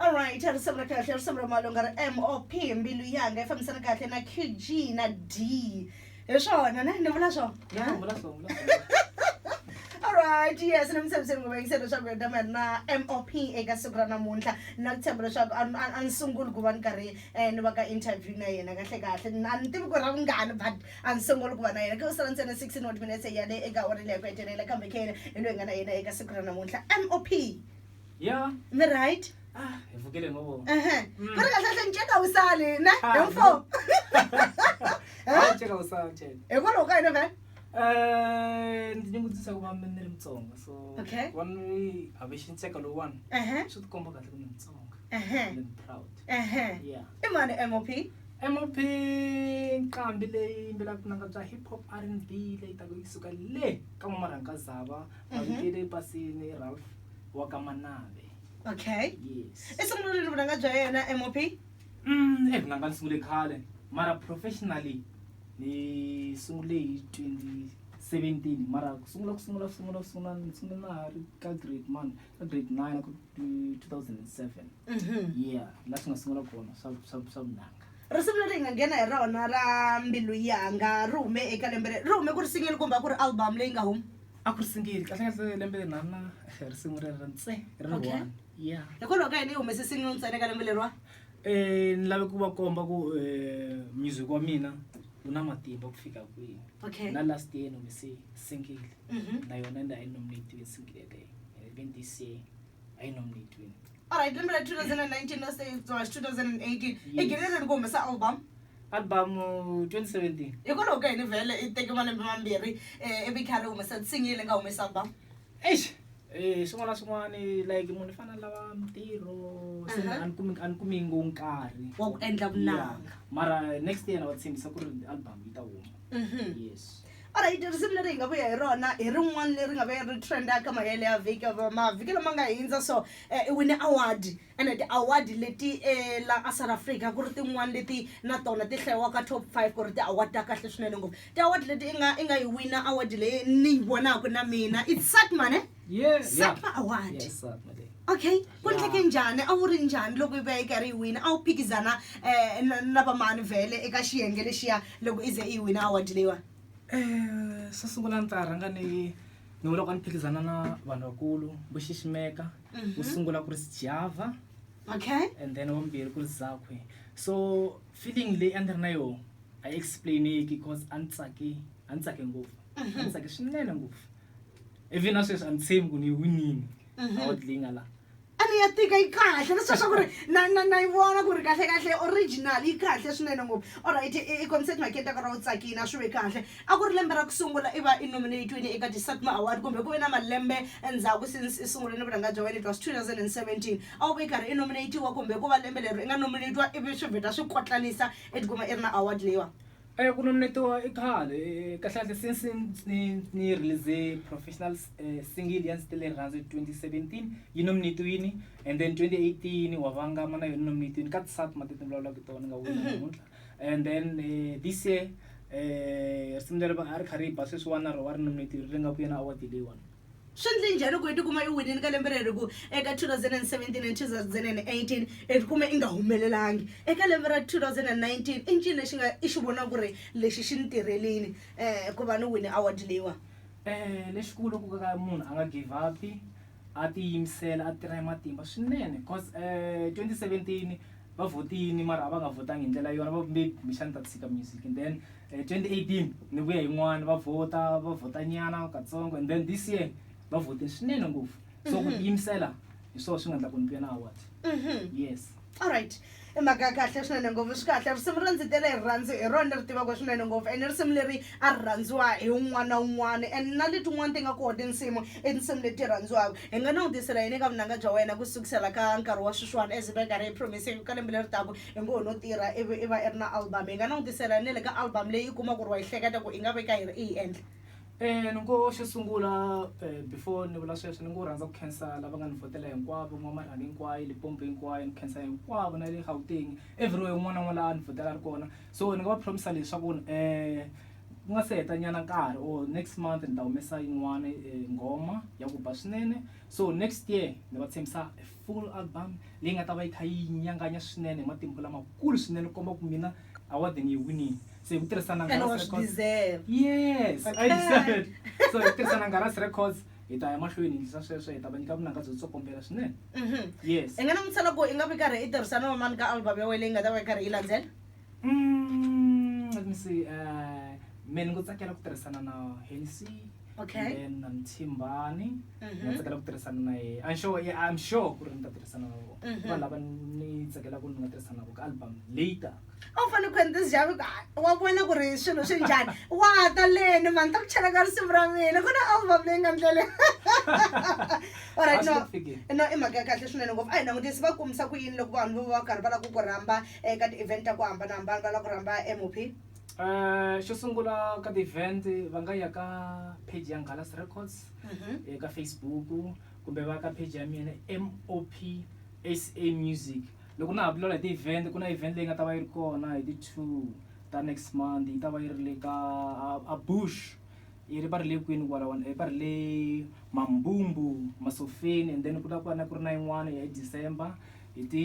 Alright, risimu ra kahle, risimu ra Malunga ra MOP, Mbilu Yanga, yi fambisana kahle na QG na D. Hi swona ne? Ni vula swona? Yeah, vula swona, vula swona. Alright, yes, ni mi tshembiseni ku vekiseni leswaku hi ta va na MOP eka siku ra namuntlha. Na ku tshemba leswaku a ni sunguli ku va ni karhi ni va ka interview na yena kahle kahle. A ni tivi ku ra vungani but a ni sunguli ku va na yena. Ku sala ntsena 16 wa timinetse ya le eka awara leyi ya ku hetelela kambe ke hi loyi hi nga na yena eka siku ra namuntlha. MOP. Yeah. Mi right? Ah, hi pfukile ngo. Ehe. Ku ri kahle kahle nceka wu sali ne? Ah, Hi mfo. Ah, nceka wu sali nceka. Hikwalaho ka yini vhele? Ndzi nyungubyisa ku va ni ri Mutsonga so Okay. ku va ni have xinceka lowuwani Ehe. swi tikomba kahle ku ni Mutsonga. Ehe. And I'm proud. Ehe. Yeah. I mani MOP? MOP nqambi leyi yimbelaka vunanga bya hip hop R&B leyi taka yi suka le ka N'wamarhanga Zava mavito ya le pasini Ralph wa ka Manave. Okay. Yes. I sungule rini vunanga bya yena MOP? Vunanga ni sungule khale mara professionally ni sungule hi 2017 mara ku sungula ku sungula ku sungula ku sungula ni sungule na ha ri ka grade man ka grade 9 ku 2007. Yeah, la swi nga sungula kona swa vunanga. Risimu leri hi nga nghena hi rona ra Mbilu Yanga ri hume eka lembe ri hume ku ri single kumbe a ku ri album leyi nga huma? A ku ri single kahle kahle lembe leri na na risimu rero ntse ri ri one. Yeah. Hikwalaho ka yini yi humese single ntsena eka lembe leriwa? Ni lave ku va komba ku music wa mina wu na matimba ku fika kwihi. Okay. Na last year ni humese single. Na yona a yi nominate-iwini single yaleyo. Even this year a yi nominate-iwini. Alright, lembe ra 2019 no say it was 2018. Yes. I gine rini ku humesa album? Album 2017. Hikwalaho ka yini vhele i teke malembe mambirhi ivi kha ri humesa single nga humesa album? Eish. Swin'wana na swin'wana like munhu i fanele a lava mintirho se Uh-huh. a ni kumi ngo nkarhi wa ku endla vunanga. Yeah. Mara next year na va tshembisa ku ri album yi ta huma. Yes. Alright, risimu leri hi nga vuya hi rona hi rin'wana leri nga ve ri trenda ka mahele ya vhiki mavhiki lama nga hindza so i wine award ene ti-award leti la a South Africa ku ri tin'wani leti na tona ti hlayiwaka top 5 ku ri ti-award ta kahle swinene ngopfu ti-award leti i nga yi wina award leyi ni yi vonaka na mina it's SATMA ne? Yeah, SATMA award. Yeah, SATMA leyi. Okay, ku endleke njhani a wu ri njhani loko i va yi karhi yi wina a wu phikizana na vamani vhele eka xiyenge lexiya loko i ze i yi wina award leyiwani? Xo sungula ni ta rhanga ni ni vula ku a ni phikizana na vanhu vakulu vo xiximeka wo sungula ku ri Sjava Okay. and then wa vumbirhi ku ri Zakwe so feeling leyi a ni ri na yona a yi explain-eki cause a ni tsake a ni tsake ngopfu a ni tsake swinene ngopfu even na sweswi a ni tshembi ku ni yi winile award leyi nga la. A ni ya tika yi kahle leswiya swa ku ri na yi vona ku ri kahle kahle original yi kahle swinene ngopfu. Alright i kombise timhakeni ta ku ri u tsakile a swi ve kahle. A ku ri lembe ra ku sungula i va i nominate-wile eka ti-SATMA award kumbe ku ve na malembe endzhaku since i sungule ni vunanga bya wena it was 2017 a wu ve i karhi i nominate-iwa kumbe ku va lembe leri i nga nominate-iwa ivi swi vheta swi kotlanisa i tikuma i ri na award leyiwani? Ku nominate-iwa i khale kahle kahle since ni release professional single ya Ndzi Tele Rirhandzu hi 2017 yi nominate-iwini and then 2018 wa vangama na yona yi nominate-iwini ka ti-SATMA leti ni vulavulaka hi tona ni nga wina namuntlha and then this year risimu leri a ri kha ri ba sweswiwani na rona ri nominate-iwini ri nga ku yona award leyiwani. Swi endle njhani ku i tikuma i winile ka lembe reri ku eka 2017 and 2018 i tikume i nga humelelangi eka lembe ra 2019 i ncini lexi nga i xi vona ku ri lexi xi ni tirhelini ku va ni wine award leyiwani? Lexikulu ku ka munhu a nga give up-i a tiyimisela a tirha hi matimba swinene cause 2017 va vhotini mara a va nga vhotangi hi ndlela yona va maybe kumbexani ni ta tshika music and then 2018 ni vuya yin'wana va vhota va vhota nyana katsongo and then this year va vhotile swinene ngopfu so ku tiyimisela hi swona swi nga endla ku ni vuya na award. Yes. Alright i mhaka ya kahle swinene ngopfu swi kahle risimu ra Ndzi Tele Hi Rirhandzu hi rona leri tivaka swinene ngopfu ene risimu leri a ri rhandziwa hi un'wana na un'wana and na letin'wana ti nga kona tinsimu i tinsimu leti rhandziwaka hi nga langutisela yini eka vunanga bya wena ku sukisela ka nkarhi wa sweswiwani as hi va hi karhi hi promise ka lembe leri taka hi ngo ho no tirha ivi i va i ri na album hi nga langutisela na le ka album leyi i kuma ku ri wa yi hleketa ku i nga veka yi i yi endla. Ni ngo xo sungula before ni vula sweswo ni ngo rhandza ku khensa lava nga ni vhotela hinkwavo N'wamarhanga hinkwayo Limpopo hinkwayo ni khensa hinkwavo na le Gauteng everywhere un'wana na un'wana laha a ni vhotela a ri kona so ni nga va promise leswaku. Ku nga se heta nyana nkarhi or next month ni ta humesa yin'wana nghoma ya ku ba swinene. So next year ni va tshembisa a full album leyi nga ta va yi kha yi nyanganya swinene hi matimba lamakulu swinene ku komba ku mina award ni yi winile. Se hi ku tirhisana And wa Ngaras swi Records. deserve. Yes, I Okay. deserve it. So hi ku tirhisana Ngaras Records hi ta ya mahlweni hi endlisa sweswo hi ta va nyika vunanga byo tsokombela swinene. Yes. I nga langutisela ku i nga vi karhi i tirhisana na mani ka album ya wena leyi nga ta va yi karhi yi landzela? Let me see. Me ni ngo tsakela ku tirhisana na Hennessy. Okay. And then na Mthimbani. Ni nga tsakela ku tirhisana na yena. I'm sure, yeah, I'm sure ku ri ni ta tirhisana na vona. Vanhu lava ni tsakelaka ni nga tirhisana na vona ka album later. A wu fanele ku endla Javi wa vona ku ri swilo swi njhani. Wa ta leni mani ta ku chela ka risimu ra mina ku na album leyi nga ndleleni. Alright, no. No i mhaka ya kahle swinene ngopfu. A hi langutisi va kumisa ku yini loko vanhu vo va karhi va lava ku ku rhamba eka ti-event ta ku hambanahambana va lava ku rhamba MOP? Xo sungula ka ti-event va nga ya ka page ya Ngalas Records eka Facebook kumbe va ka page ya mina MOP SA Music. Loko na ha vulavula hi ti-event ku na event leyi nga ta va yi ri kona hi ti-2 ta next month yi ta va yi ri le ka a Bush yi ri va ri le kwini kwalawani va ri le Mambumbu Masofeni and then ku ta ku va na ku ri na yin'wana ya hi December hi ti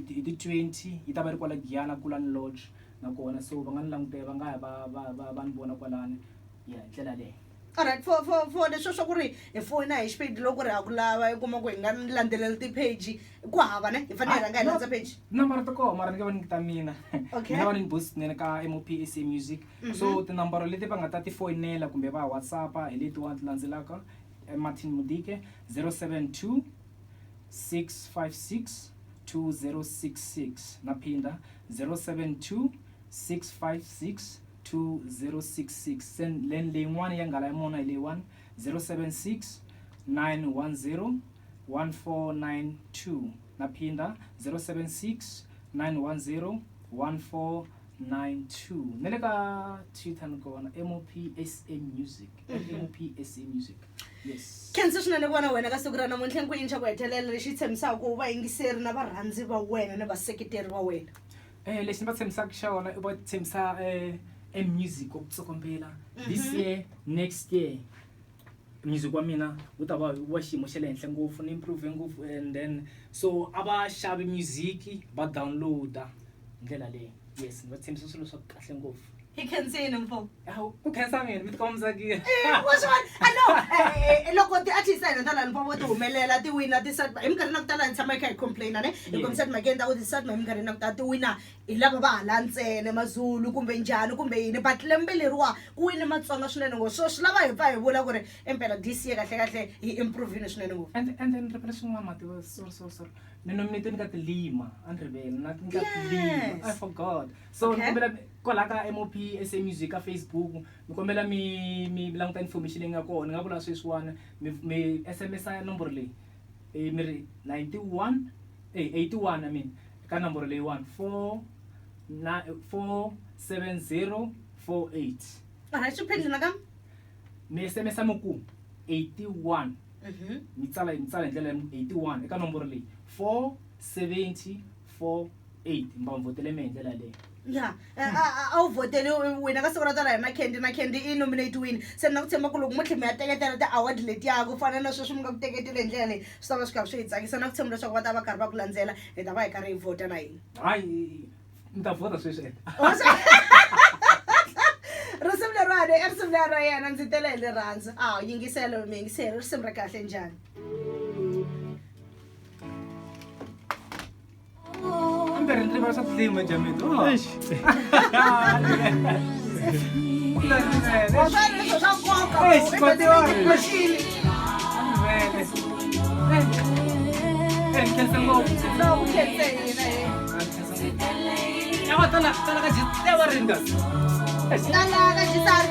hi ti 20 yi ta va yi ri kwala Giyani Kulani Lodge nakona so va nga ni langutela va nga ya va va va va ni vona kwalano ya hi ndlela leyo. Alright, for leswo swa ku ri hi foyina hi xipidi loko ri ha ku lava i kuma ku hi nga landzeleli ti-page ku hava ne hi fanele hi rhanga hi landza page. Tinambara ta kona mara ni nge va nyiki ta mina. Okay. Mina va ni boss swinene ka MOP SA Music. So tinambara leti va nga ta ti foyinela kumbe va WhatsApp-a hi letiwani ti landzelaka Martin Modike 072 656 2066 na phinda 072 656 2066 then then leyin'wana ya nghala ya mona hi leyiwani 076 910 1492 na phinda 076 910 1492 na le ka Twitter ni kona MOPSA Music MOPSA Music. Yes. Khensa swinene ku va na wena ka siku ra namuntlha hinkwenu xa ku hetelela lexi tshembisaka vayingiseri na varhandzi va wena na vaseketeri va wena. Lexi ni va tshembisaka xona i va tshembisa e music wa ku tsokombela this year next year music wa mina wu ta va wa xiyimo xa le henhla ngopfu ni improve ngopfu and then so a va xavi music va download-a hi ndlela leyi yes ni va tshembisa swilo swa kahle ngopfu. Hi khensini mfo. Hawu ku khensa mina mi tikomba mi tsakile. Wa swi vona a no loko ti-artist ta hina ta laha Limpopo ti humelela ti wina ti hi minkarhini ya ku tala hi tshama hi kha hi complain-a ne hi kombisa timhakeni ta ku ti-SATMA hi minkarhini ya ku tala ti wina hi lava va hala ntsena Mazulu kumbe njhani kumbe yini but lembe leriwa ku wine Matsonga swinene ngopfu so swi lava hi pfa hi vula ku ri impela this year kahle kahle hi improve-ile swinene ngopfu. And then rivele swin'wana mativa sorry sorry sorry ni nominate-ini ka tilima a ni rivele na ka tilima I forgot. So ni kombela kwala ka MOP SA Music ka Facebook ni kombela mi mi languta information leyi nga kona ni nga vula sweswiwani mi mi SMS ya nomboro leyi mi ri 91 81 I mean ka nomboro leyiwani 4 47048. Alright, swi phindli nakambe. Mi SMS mi ku 81 mi tsala mi tsala hi ndlela ya 81 eka nomboro leyi 470 8 mi va mi vhotele mehe hi ndlela yaleyo. Ya a wu vhoteli wina ka siku ra tala hi na Candy na Candy i nominate-wini se ni na ku tshemba ku loko mo tlhe mi ya teketela ti-award letiya ku fana na sweswi mi nga ku teketeli hi ndlela leyi swi ta va swi karhi swi hi tsakisa na ku tshemba leswaku va ta va karhi va ku landzela hi ta va hi karhi hi vhota na hina. Hayi ni ta vhota sweswi ene. Risimu leriwani i risimu leri ra yena ndzi tele hi rirhandzu a yingiselo mi yingiseri risimu ra kahle njhani. Kambe ri rivala swa tilima Jamil. Oh. Wa swa leswo swa nkoka Eish, ku i Kotiwa. question. Eh, khensa ngopfu. No, ku khense hina he. Tala tala ka jiteva ringas. Tala ka xisari.